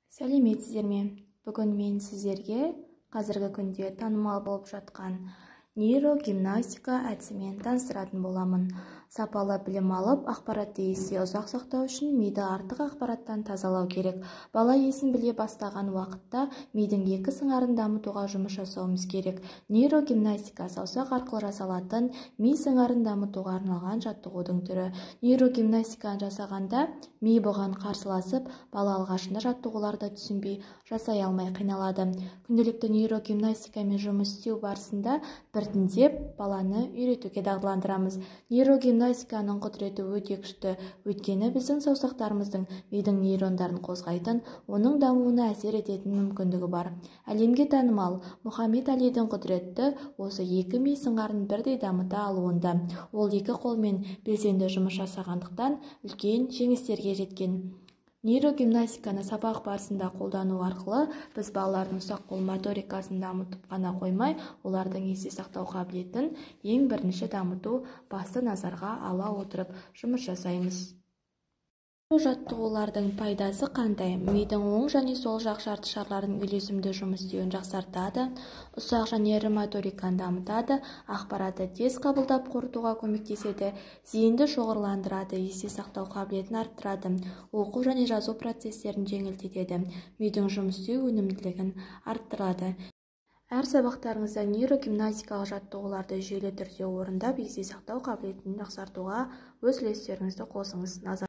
Сәлеметсіздер ме? Бүгін мен сіздерге қазіргі күнде танымал болып жатқан нейрогимнастика әдісімен таныстыратын боламын. Сапалы білім алып, ақпаратты есте ұзақ сақтау үшін миды артық ақпараттан тазалау керек. Бала есін біле бастаған уақытта мидың екі сыңарын дамытуға жұмыс жасауымыз керек. Нейрогимнастика саусақ арқылы жасалатын ми сыңарын дамытуға арналған жаттығудың түрі. Нейрогимнастиканы жасағанда ми бұған қарсыласып, бала алғашында жаттығуларды түсінбей, жасай алмай қиналады. Күнделікті нейрогимнастикамен жұмыс істеу барысында біртіндеп баланы үйретуге дағдыландырамыз. Нейрогимнастиканың құдіреті өте күшті, өйткені біздің саусақтарымыздың мидың нейрондарын қозғайтын, оның дамуына әсер ететін мүмкіндігі бар. Әлемге танымал Мұхаммед Алидің құдіреті осы екі ми сыңарын бірдей дамыта алуында. Ол екі қолмен белсенді жұмыс жасағандықтан үлкен жеңістерге жеткен. Нейрогимнастиканы сабақ барысында қолдану арқылы біз балалардың ұсақ қол моторикасын дамытып қана қоймай, олардың есте сақтау қабілетін ең бірінші дамыту басты назарға ала отырып жұмыс жасаймыз. Жаттығулардың пайдасы қандай? Мидың оң және сол жақ жарты шарларының үйлесімді жұмыс істеуін жақсартады, ұсақ және ірі моториканы дамытады, ақпаратты тез қабылдап қорытуға көмектеседі, зейінді шоғырландырады, есте сақтау қабілетін арттырады, оқу және жазу процестерін жеңілдетеді, мидың жұмыс істеу өнімділігін арттырады. Әр сабақтарыңызда нейрогимнастикалық жаттығуларды жүйелі түрде орындап, есте сақтау қабілетін жақсартуға өз үлестеріңізді қосыңыз.